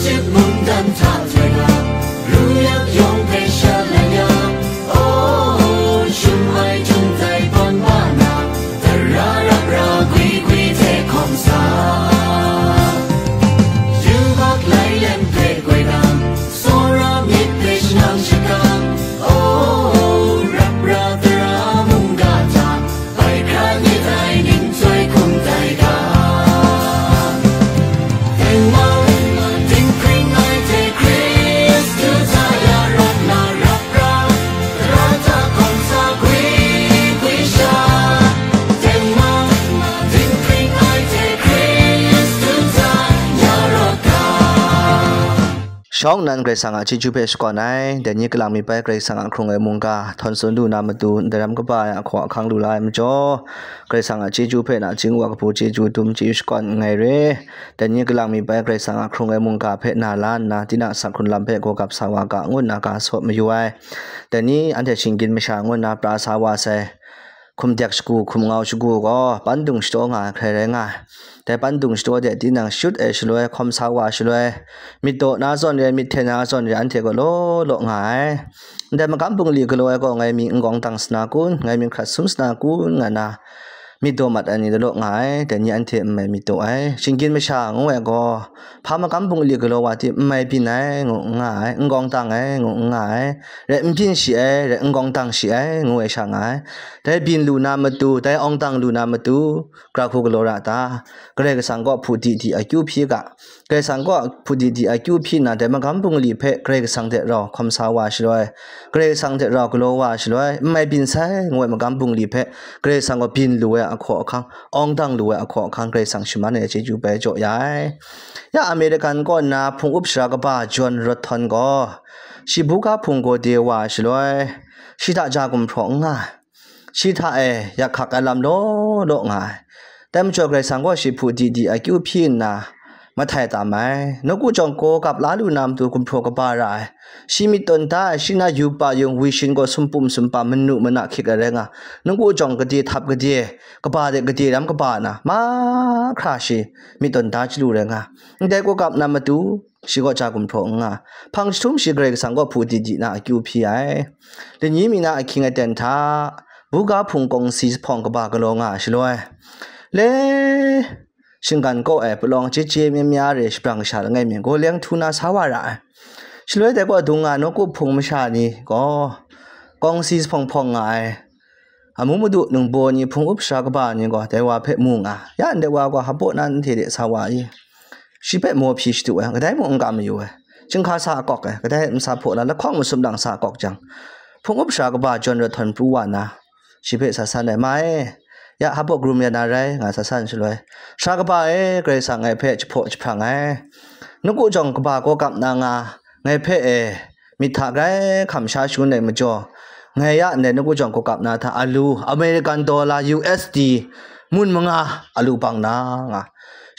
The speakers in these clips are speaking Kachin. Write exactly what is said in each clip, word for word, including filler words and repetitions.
Mungdan hta htoi na, ru yak yawng hpe shalai ya, oh, shum ai jung dai tawn wa na, tara rap ra gwi gwi hte hkawm sa. Yubak lai lem hpe goi na, tsawra myit hpe shanang shakang, oh, rap ra tara mungga hta, bai hkra ni dai ning chyoi hkum dai ga. Tengman, dinghpring ai hte Hkristu hta ya rawt na rap ra, tara hta hkawm sa gwi gwi sha. Tengman, dinghpring ai hte Hkristu hta ya rawt ga. Shawng nnan Karai Kasang a chyeju hpe shakawn ai, dai ni kalang mi bai Karai Kasang a hkrung ai mungga htawn tsun lu na matu, ndaram kaba ai ahkaw ahkang lu la ai majaw, Karai Kasang a chyeju hpe nachying wa kabu chyeju dum chyeju shakawn nngai re. Dai ni kalang mi bai Karai Kasang a hkrung ai mungga hpe na la nna, tinang asak hkrun lam hpe gaw gap sa wa ga, ngu nna ga sawt mayu ai. Dai ni anhte shinggyim masha ngu nna pra sa wa sai. Hkum dek shagu, hkum ngau shagu gaw, pandung shadaw nga ai hkrai rai nga ai. Dai pandung shadaw de tinang shut ai shaloi, hkawm sa wa shaloi, myit daw na zawn re, myit hten na zawn re, anhte gaw law law nga ai. Ndai magam bungli galaw ai gaw, ngai mi n-gawng dang sa na kun, ngai mi hkrat sum sa na kun, nga na, myit daw mat ai ni law law nga ai, dai ni anhte n mai myit daw ai. Shinggyim masha ngu ai gaw, hpa magam bungli galaw wa ti n mai byin ai, ngu n nga ai, n-gawng dang ai, ngu n nga ai, rai n byin shi ai, rai n-gawng dang shi ai, ngu ai sha nga ai. Dai byin lu na matu, dai awng dang lu na matu, gara hku galaw ra ta? Karai Kasang kaw hpu di di akyu hpyi ga. Karai Kasang kaw hpu di di akyu hpyi nna, dai magam bungli hpe Karai Kasang hte rau hkawm sa wa shaloi, Karai Kasang hte rau galaw wa shaloi, n mai byin sai ngu ai magam bungli hpe Karai Kasang gaw byin lu ai ahkaw ahkang, awng dang lu ai ahkaw ahkang, Karai Kasang shaman ai chyeju bai jaw ya ai. Ya American kaw nna hpung up sara kaba John Rothon gaw, shi buga hpung gaw de wa ai shaloi, shi hta ja gumhpraw n nga ai. Shi hta e yak hkak ai lam law law nga ai. Dai majaw Karai Kasang gaw shi hpu di di akyu hpyi nna, mahtai tam ai. Nawku jawng gaw gap la lu na matu gumhpraw kaba ra ai. Shi myit tawn da ai, shi na yu pa yung wi shin gaw sumpum sumpa manu mana hkyik ai rai nga. Nawku jawng gade htap gade, kaba de gade ram kaba na, mahkra shi myit tawn da chyalu rai nga. Ndai gaw gap na matu, shi gaw ja gumhpraw n nga. Hpang jahtum shi Karai Kasang kaw hpu di di na akyu hpyi ai. Lani mi na ahkying aten hta, buga hpung kawng si jahpawng kaba galaw nga ai shaloi, le shinggan kaw ai palawng chye chye mya mya re shabrang sha langai mi gaw leng htu na sa wa ra ai. Shaloi dai kaw dung nga nawku hpung masha ni gaw, kawng si jahpawng hpawng nga ai, amu madu ningbaw ni hpung up sara kaba ni gaw dai wa hpe mu nga, ya ndai wa gaw hpaw na nhteng de sa wa i, shi hpe maw hpyi shadu ai, kadai mung n ga mayu ai, chyinghka sa akawk ai, kadai masa hpaw na lahkawng masum lang sa akawk jang, hpung up sara kaba John Rothon pru wa na, shi hpe sa san ai, ma e, ya hpaw grum ya na rai, nga sa san shaloi, sara kaba e, Karai Kasang ngai hpe jahpaw jahprang ai, nawku jawng kaba gaw gap na nga, ngai hpe e, myit hta grai hkam sha shangun ai majaw, ngai ya ndai nawku jawng gaw gap na hta alu, American dollar, U S D, mun manga alu bang na nga.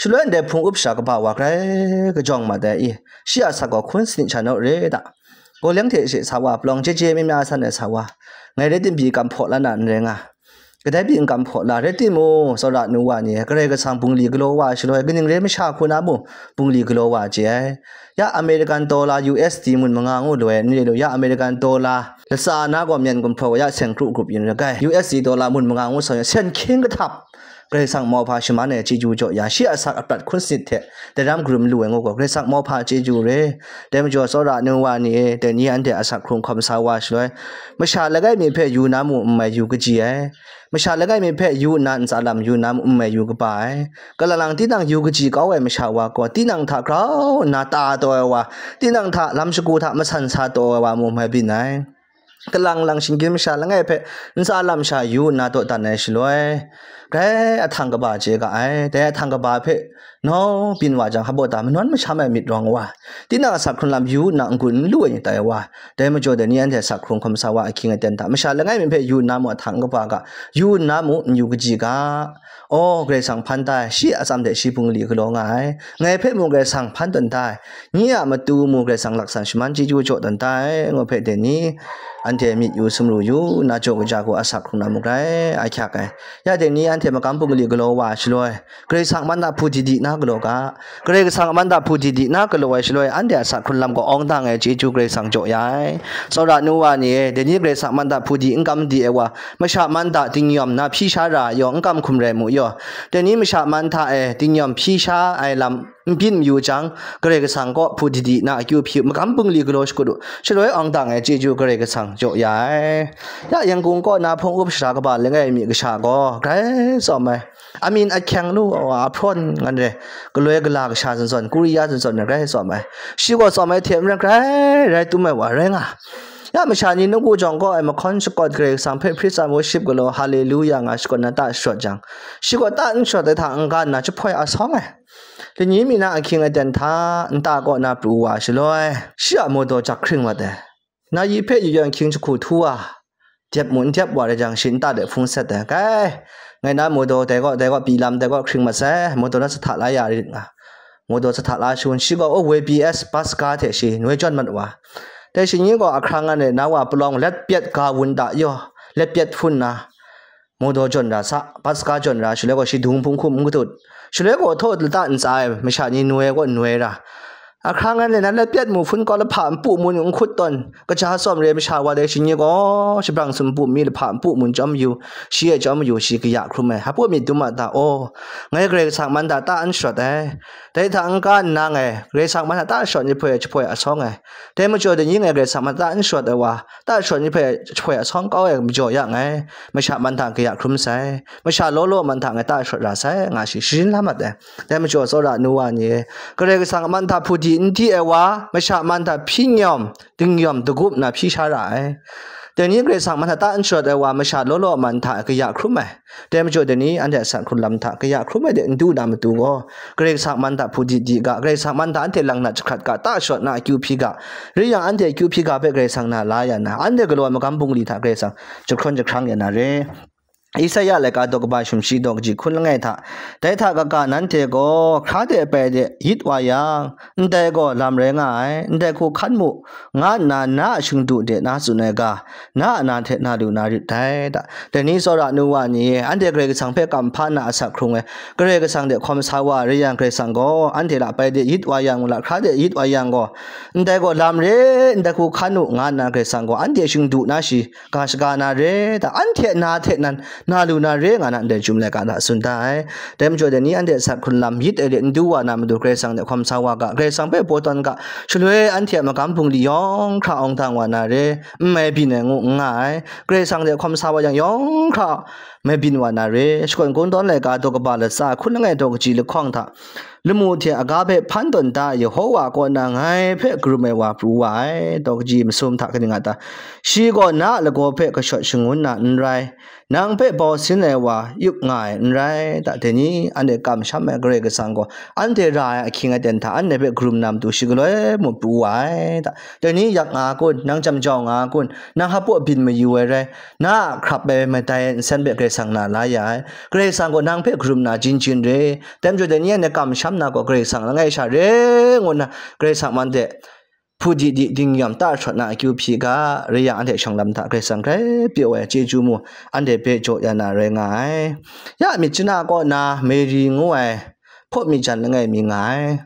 Shaloi ndai hpung up sara kaba wa grai kajawng mat ai i, shi a asak gaw hkun sanit sha naw re da? Gaw leng hte she sa wa, palawng chye chye mya mya san ai sa wa, ngai rai tim pyi kam hpaw la na n rai nga. Kadai pyi n kam hpaw la, rai timung, tsawra nu wa ni, Karai Kasang bungli galaw wa shaloi, kaning re masha hku na mung, bungli galaw wa chye ai. Ya American dollar, U S D mun manga ngu lu ai, n re lu, ya American dollar, latsa na gaw myen gumhpraw ya seng kru grup yin ra gai. U S D dollar mun manga ngu sa, sen hkying kahtap, Karai Kasang mauhpa shaman ai chyeju jaw ya, shi a asak aprat hkun sanit hte, daram karum lu ai ngu gaw, Karai Kasang mauhpa chyeju re. Dai majaw tsawra nu wa ni e, dai ni anhte asak hkrung hkawm sa wa shaloi, masha langai mi hpe yu na mu n mai yu kaji ai. Masha langai mi hpe yu nna ntsa lam yu na mu n mai yu kaba ai. Kalang lang tinang yu kaji kau ai masha wa gaw, tinang hta grau nna ta taw ai wa, tinang hta lam shagu hta masan sa taw ai wa mu n mai byin ai. Kalang lang shinggyim masha langai hpe ntsa lam sha yu nna dawdan ai shaloi, grai ahtang kaba chye ga ai. Dai ahtang kaba hpe nawng byin wa jang, hpaw ta manawn masham ai myit rawng wa, tinang asak hkrung lam yu nna n-gun n lu ai ni tai wa, dai majaw dai ni anhte asak hkrung hkawm sa wa ahkying aten hta, masha langai mi hpe yu nna mu ahtang kaba ga, yu nna mu n yu kaji ga, aw, Karai Kasang hpan da ai, shi a atsam hte shi bungli galaw nga ai, ngai hpe mung Karai Kasang hpan tawn da ai, nye a matu mung Karai Kasang laksan shaman chyeju jaw tawn da ai, ngu hpe dai ni anhte myit yu sumru yu nna jaw kaja hku asak hkrung na mu grai ahkyak ai. Ya dai ni anhte magam bungli galaw wa ai shaloi, Karai Kasang a man hta hpu di di na galaw ga, Karai Kasang a man hta hpu di di na galaw ai shaloi, anhte a asak hkrun lam kaw awng dang ai chyeju Karai Kasang jaw ya ai. Tsawra nu wa ni e, dai ni Karai Kasang a man hta hpu di n kam di ai wa, masha man hta dingyawm na hpyi sha ra ai yaw, n kam hkum rai mu yaw, dai ni masha man hta e dingyawm hpyi sha ai lam n byin mayu jang, Karai Kasang kaw hpu di di na akyu hpyi u, magam bungli galaw shakut u, shaloi awng dang ai chyeju Karai Kasang jaw ya ai. Ya Yangon kaw na hpung up sara kaba langai mi kasha gaw grai tsawm ai. Amin ahkyang lu wa a hprawn ngan re, galoi gala kasha zawn zawn, Korea zawn zawn rai grai tsawm ai. Shi gaw tsawm ai hte maren grai rai tum ai wa rai nga. Ya masha ni nawku jawng kaw ai mahkawn shakawn Karai Kasang hpe praise and worship galaw, haleluya nga shakawn na ta sharawt jang, shi gaw ta n sharawt ai hta n-ga nna jahpoi a sawng ai. Lani mi na ahkying aten hta nta kaw na pru wa shaloi, shi a modaw jak hkring mat ai. Na yi hpe yu yang hkying jahku htu wa, dep mu n dep wa rai jang, shi nta de hpung set ai. Kai, ngai na modaw dai gaw, dai gaw pyi lam, dai gaw hkring mat sai, modaw na sa hta la ya rit nga. Modaw sa hta la sha un, shi gaw, o, Y B S bus ga hte shi noi jawn mat wa. Dai shi ni gaw ahkrang anhte na wa palawng let pyet ga wun da yaw, let pyet hpun na, modaw jawn ra sa, bus ga jawn ra, shaloi gaw shi dung hpung hkum n katut. Shaloi gaw htaw lata ntsa ai masha ni noi ai kaw noi ra. Ahkrang anhte na let pyet mu hpun kaw lahpa npu mun n hkut tawn, kaja tsawm re ai masha wa dai shi ni gaw, shabrang sumpu mi lahpa npu mun chyawm yu, shi e chyawm yu, shi kaya hkrum ai. Hpa myit dum a ta, aw, ngai Karai Kasang man hta ta n sharawt ai. Dai hta n-ga nna ngai Karai Kasang man hta ta sharawt ni hpoi jahpoi a sawng ai. Dai majaw dai ni ngai Karai Kasang man hta ta n sharawt ai wa, ta sharawt ni hpe jahpoi a sawng kau ai majaw ya ngai, masha man hta kaya hkrum sai, masha law law man hta ngai ta sharawt ra sai, nga shi sharin la mat ai. Dai majaw tsawra nu wa ni e, Karai Kasang a man hta hpu di n di ai wa, masha man hta hpyi nyawm, dingyawm dagup na hpyi sha ra ai. Dai ni Karai Kasang man hta ta n sharawt ai wa, masha law law man hta kaya hkrum ai. Dai majaw dai ni anhte a asak hkrun lam hta kaya hkrum ai de n du na matu gaw, Karai Kasang man hta hpu di di ga, Karai Kasang man hta anhte lang na jahkrat ga, ta sharawt na akyu hpyi ga, rai yang anhte akyu hpyi ga hpe Karai Kasang na la ya na, anhte galaw ai magam bungli hta Karai Kasang jahkrawn jahkrang ya na re. Isaya laika daw kaba sumshi daw kaji hkun langai hta, dai hta kaga nanhte gaw hkra de pai de yit wa yang, ndai gaw lam rai nga ai, ndai hku hkan mu, nga nna na a shingdu de na tsun ai ga, na a na hte na lu na rit dai. Dai ni tsawra nu wa ni, anhte Karai Kasang hpe kam hpa na asak hkrung ai, Karai Kasang de hkawm sa wa rai yang, Karai Kasang gaw anhte la pai de yit wa yang, la hkra de yit wa yang gaw, ndai gaw lam re, ndai hku hkan u, nga nna Karai Kasang gaw anhte shingdu na shi ga shaga na re, ta anhte na hte nan na lu na re, nga na ndai jum laika hta tsun da ai. Dai majaw dai ni anhte asak hkrun lam yit ai de n du wa na matu Karai Kasang de hkawm sa wa ga, Karai Kasang hpe baw tawn ga, shaloi anhte a magam bungli yawng hkra awng dang wa na re, n mai byin ai ngu n nga ai. Karai Kasang de hkawm sa wa yang yawng hkra mai byin wa na re. Shakawn Kungdawn laika daw kaba latsa hkun langai daw kaji lahkawng hta, lamu hte aga hpe hpan tawn da ai Yehova kaw na ngai hpe karum ai wa pru wa ai. Daw kaji masum hta kaning a ta, shi gaw na a lagaw hpe kashawt shangun na n rai, nang hpe bau sin ai wa yup nga ai n rai. Ta dai ni anhte kamsham ai Karai Kasang gaw anhte ra ai ahkying aten hta anhte hpe karum na matu shi galoi mung pru wa ai. Ta dai ni yak nga kun, nang jam jau nga kun, nang hpaw byin mayu ai rai, na a hkrap ai madai nsen hpe Karai Kasang na la ya ai. Karai Kasang gaw nang hpe karum na jin jin re. Dai majaw dai ni anhte kamsham na gaw Karai Kasang langai sha re ngu nna Karai Kasang man de hpu di di dingyawm ta sharawt na akyu hpyi ga, rai yang anhte shawng lam hta Karai Kasang grai pyaw ai chyeju mu anhte hpe jaw ya na rai nga ai. Ya myit chana kaw na Mary ngu ai hpaw mi jan langai mi nga ai.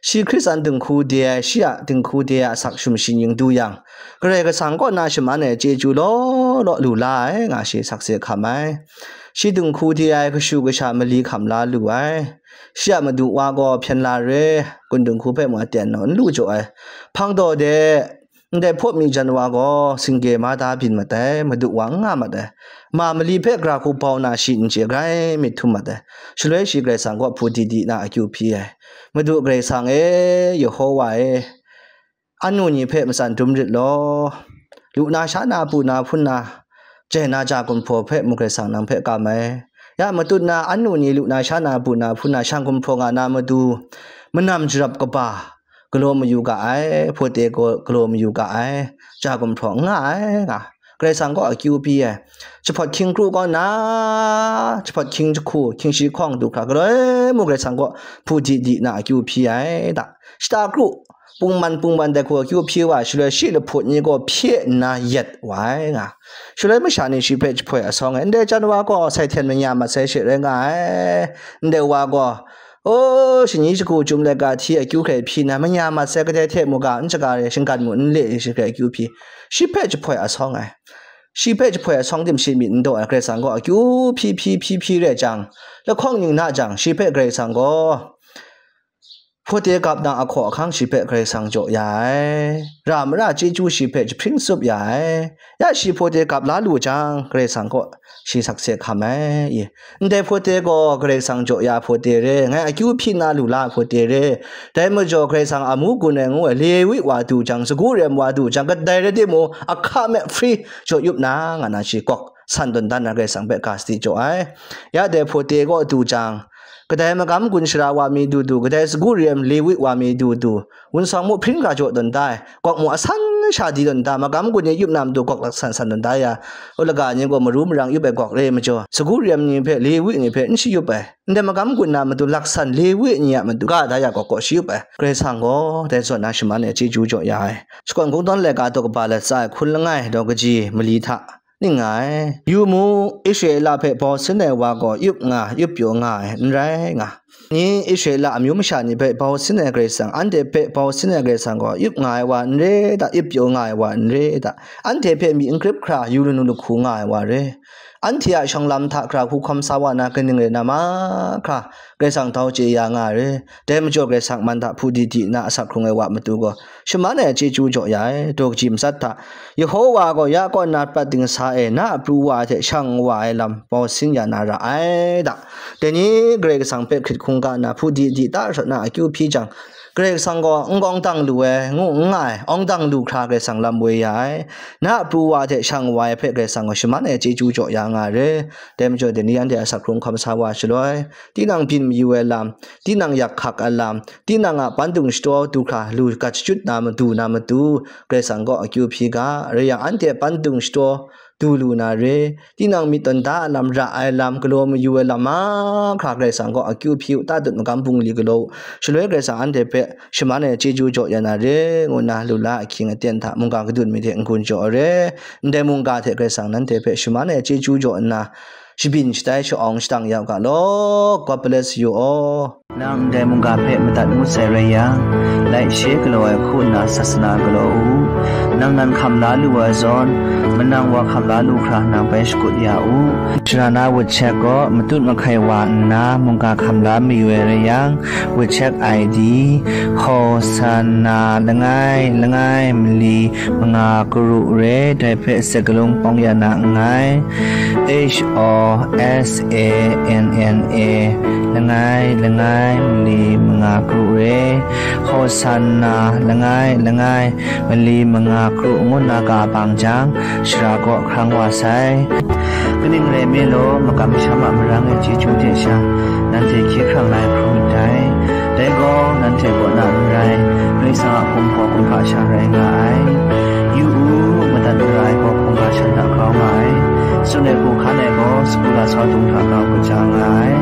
Shi Hkristan dinghku de ai, shi a dinghku de ai asak sumshi ning du yang, Karai Kasang kaw na shaman ai chyeju law law lu la ai, nga shi sakse hkam ai. Shi dinghku de ai kashu kasha mali hkam la lu ai. Shi a madu wa gaw hpyen la re, gun dinghku hpe mung aten naw n lu jaw ai. Hpang daw de, ndai hpaw mi jan wa gaw singge ma da byin mat ai, madu wa n nga mat ai. Ma mali hpe gara hku bau na shi n chye grai myit htum mat ai. Shaloi shi Karai Kasang kaw hpu di di na akyu hpyi ai. Madu Karai Kasang e, Yehova e, anu ni hpe matsan dum rit law. Lu na sha na, pu na hpun na, jai na ja gumhpraw hpe mung Karai Kasang nang hpe kam ai. Ya matut na, anu ni lu na sha na, pu na hpun na, shang gumhpraw nga na matu, manam jarap kaba galaw mayu ga ai, hpawte gaw galaw mayu ga ai, ja gumhpraw n nga ai, nga. Karai Kasang kaw akyu hpyi ai. Jahpawt hkying kru kaw na, jahpawt hkying jahku, hkying shi hkawng du hkra, galoi mung Karai Kasang kaw hpu di di na akyu hpyi ai, ta. shata kru, pungman pungman dai hku akyu hpyi wa ai shaloi, shi lahput ni gaw hpye nna yet wa ai nga. Shaloi masha ni shi hpe jahpoi asawng ai, ndai jan wa gaw sai hten manya mat sai she rai nga ai, ndai wa gaw, o, shani shagu chyum laika hti akyu hkrai hpyi na, manya mat sai kadai hte mungga n shaga re, shinggan mu n le re shi hkrai akyu hpyi, shi hpe jahpoi asawng ai. Shi hpe jahpoi asawng tim shi myit n daw ai, Karai Kasang gaw akyu hpyi hpyi hpyi hpyi re jang, lahkawng ning na jang, shi hpe Karai Kasang gaw hpawde gap na ahkaw ahkang shi hpe Karai Kasang jaw ya ai, ra mara chyeju shi hpe jahpring tsup ya ai. Ya shi hpawde gap la lu jang, Karai Kasang kaw shi sakse hkam ai. I, ndai hpawde gaw Karai Kasang jaw ya hpawde re, ngai akyu hpyi na lu la hpawde re. Dai majaw Karai Kasang amu gun ai ngu ai Lewi wa du jang, sagu rem wa du jang, kadai rai timung, ahka me free jaw yup na, nga na shi gawk san tawn dan na Karai Kasang hpe ga sadi jaw ai. Ya dai hpawde kaw du jang, kadai magam gun shara wa mi du du, kadai sagu rem Lewi wa mi du du, wun sawng mu hpring ga jaw tawn da ai, gawk mu asan sha di tawn da, magam gun ni yup na matu gawk laksan san tawn da ya, u laga ni gaw maru marang yup ai gawk re majaw, sagu rem ni hpe, Lewi ni hpe n shayup ai, ndai magam gun na matu laksan Lewi ni a matu ga da ya gawk gaw shayup ai, Karai Kasang gaw dai zawn na shaman e chyeju jaw ya ai. Shakawn Kungdawn laika daw kaba latsa ai hkun langai daw kaji mali hta ning nga ai. Yu mu, Israela hpe bau sin ai wa gaw yup nga, yup pyaw nga ai, n rai nga. Ni Israela amyu masha ni hpe bau sin ai Karai Kasang, anhte hpe bau sin ai Karai Kasang gaw yup nga ai wa n re ta, yup pyaw nga ai wa n re ta, anhte hpe myi n grip hkra yu lanu lahku nga ai wa re, anhte a shawng lam hta hkra hku hkawm sa wa na kaning rai na mahkra Karai Kasang tau chye ya nga ai re. Dai majaw Karai Kasang man hta hpu di di nna asak hkrung ai wa matu gaw shaman ai chyeju jaw ya ai, daw kaji matsat hta, Yehowa gaw ya kaw nna prat dingsa e na a pru wa ai hte shang wa ai lam bau sin ya na ra ai da. Dai ni Karai Kasang hpe hkrit hkungga nna hpu di di ta shawt na akyu hpyi jang, Karai Kasang gaw n gawng dang lu ai, ngu n nga ai, awng dang lu hkra Karai Kasang lam woi ya ai. Na a pru wa hte shang wa ai hpe Karai Kasang gaw shaman ai chyeju jaw ya nga ai re. Dai majaw dai ni anhte asak hkrung hkawm sa wa shaloi, tinang byin mayu ai lam, tinang yak hkak ai lam, tinang a pandung shadaw du hkra lu gat shachyut na matu na matu, Karai Kasang gaw akyu hpyi ga, rai yang anhte pandung shadaw du lu na re, tinang myit tawn da ai lam, ra ai lam, galaw mayu ai lam mahkra Karai Kasang gaw akyu hpyi u, ta dut magam bungli galaw u, shaloi Karai Kasang anhte hpe shaman ai chyeju jaw ya na re, ngu nna lu la ahkying aten hta mungga kadun mi hte n-gun jaw ai re, ndai mungga hte Karai Kasang nanhte hpe shaman ai chyeju jaw nna, shabyin shatai sha-awng shadang ya u ga law. God bless you all. Nang ndai mungga hpe madat ngut sai rai yang, laishe galaw ai hku nna sasana galaw u. Nang nan hkam la lu ai zawn, manang wa hkam la lu hkra nang bai shakut ya u. Sara na WeChat gaw matut mahkai wa nna mungga hkam la mayu ai rai yang, WeChat I D, Hosanna langai langai mali manga karu re, dai hpe sakalung pawng ya na nngai. H O S A N N A, langai langai mali manga karu re, Hosanna langai langai mali manga karu ngu na ga bang jang, sara kaw hkrang wa sai. Kaning rai nme law, makam masham a marang e chyeju hte sha, nanhte hkye hkrang la ai hkrum myit dai. Dai gaw, nanhte kaw na n rai, Karai Kasang a hpung hpaw hkungga sha rai nga ai. Yu u, madat mara ai gaw hkungga shan hta grau nga ai. Tsun ai hku hkan ai gaw, sagu lasau dung hta grau kaja nga ai.